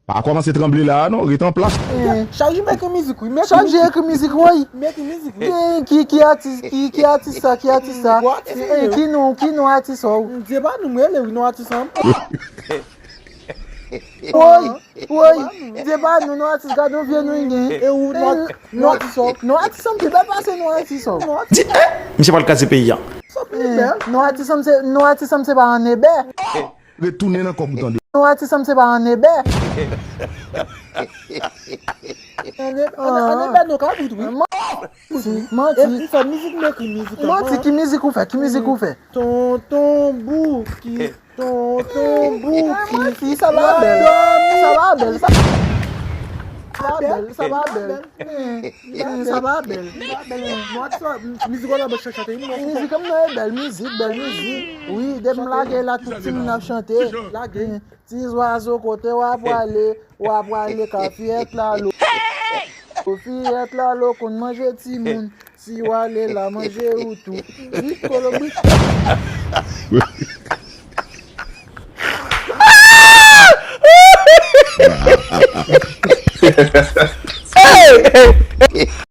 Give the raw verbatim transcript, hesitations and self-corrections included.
Pa kòmanse tranble la a non, ret an plas. Chak jou m ekri mizik wi. Chak jou ekri mizik woy. M ekri mizik wi. Ki, ki, ki atis, ki, ki atis sa, ki atis sa? Ki non, ki non atis sa? M di e pa nou m rele wi, non atis sa. Woy, woy, m di e pa nou, non atis, gade yon vye non gen. E ou non atis sa? Non atis sa m pi bèl pase non atis sa. Misye pral kraze peyi a. Non atis sa m se, non atis sa m se pa an ebè. Retounen nan kòb ou tande. Non atis sa m se pa an ebè. An ebè nou ka bout wi. Manti, manti. M fè mizik m ekri mizik. Manti, ki mizik ou fè, ki mizik ou fè? Tonton Bouki, Tonton Bouki. Manti, sa pa bèl. Sa pa bèl. Sa pa bèl, sa pa bèl. Sa pa bèl. Mizik wè la bèl chante. Mizik an mwen bèl mizik, bèl mizik. Wi, depi m lage la tout timoun ap chante. Lage. Ti zwazo kote w ap prale, w ap prale ka fiyèt lalo. Fiyèt lalo konn manje timoun, si w ale la manje ou tou. Vit kolobrit.